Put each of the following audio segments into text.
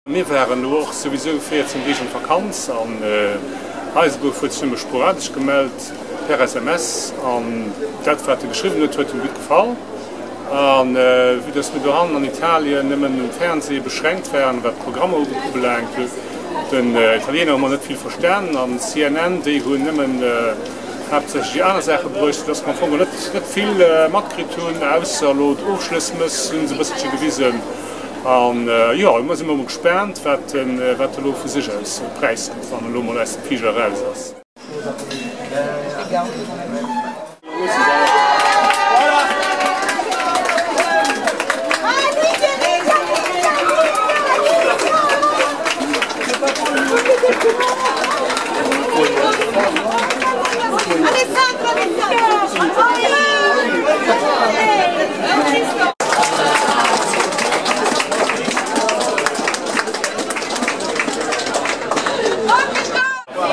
Mir waren elo och souwisou 14 Deeg an Vakanz an eise Bouf huet sech nëmme sporadesch gemellt per SMS an dat wat e geschriwwen huet, huet him gutt gefall. A vue dass mir dohannen an Italien nëmmen um Fernseh beschränkt waren wat d'Programmer ubelaangt, den Italiener hu mer net vill verstanen an CNN déi hunn nëmmen haaptsächlech déi aner Saache bruecht, soudass mer am Fong net net vill matkritt hunn, ausser elo d'Ofschlëssmëss hunn se e bësselche gewisen. An jo, elo si mer mol gespaant, wat en wat elo vu sech aus präisgëtt, wann en elo mol aus dem Fliger eraus ass.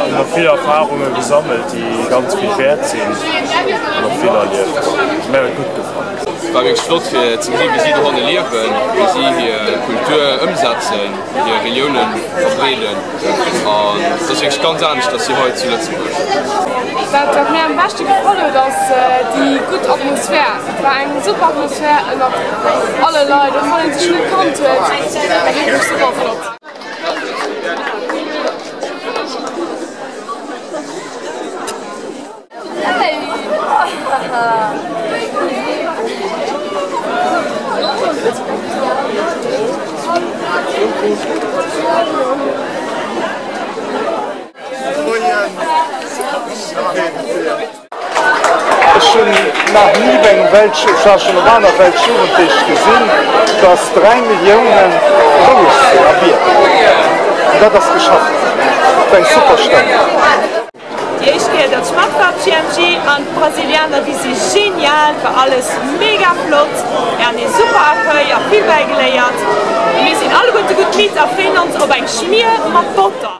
Hunn och vill Erfahrunge gesammelt, déi ganz vill wäert sinn an och vill erlieft. Mär huet gutt gefall. Et war wierklech flott fir ze gesinn, wéi si dohanne liewen, wéi si hir Kultur ëmsetzen, hir Reliounen verbreeden. An et ass wierklech ganz anescht wéi hei zu Lëtzebuerg. Dat wat mir am beschte gefall huet ass déi gutt Atmosphär. Et war eng super Atmosphär ënnert alle Leit, och wann een sech net kannt huet. War wierklech super flott. Ech hunn nach ni bei engem Welt, ech war schonn op aner Weltjugenddeeg, gesinn, datt 3 Milliounen roueg sinn a bieden. An dat ass geschafft ginn. Et war eng super Stëmmung. Déi éischt Kéier dat ech mat war op GMG an d'Brasilianer déi si genial, et war alles mega flott, mir haten ee super Accueil a vill bäigeléiert. Mir sinn alleguerte gutt midd a freeën ons op eng Schmier mat Botter.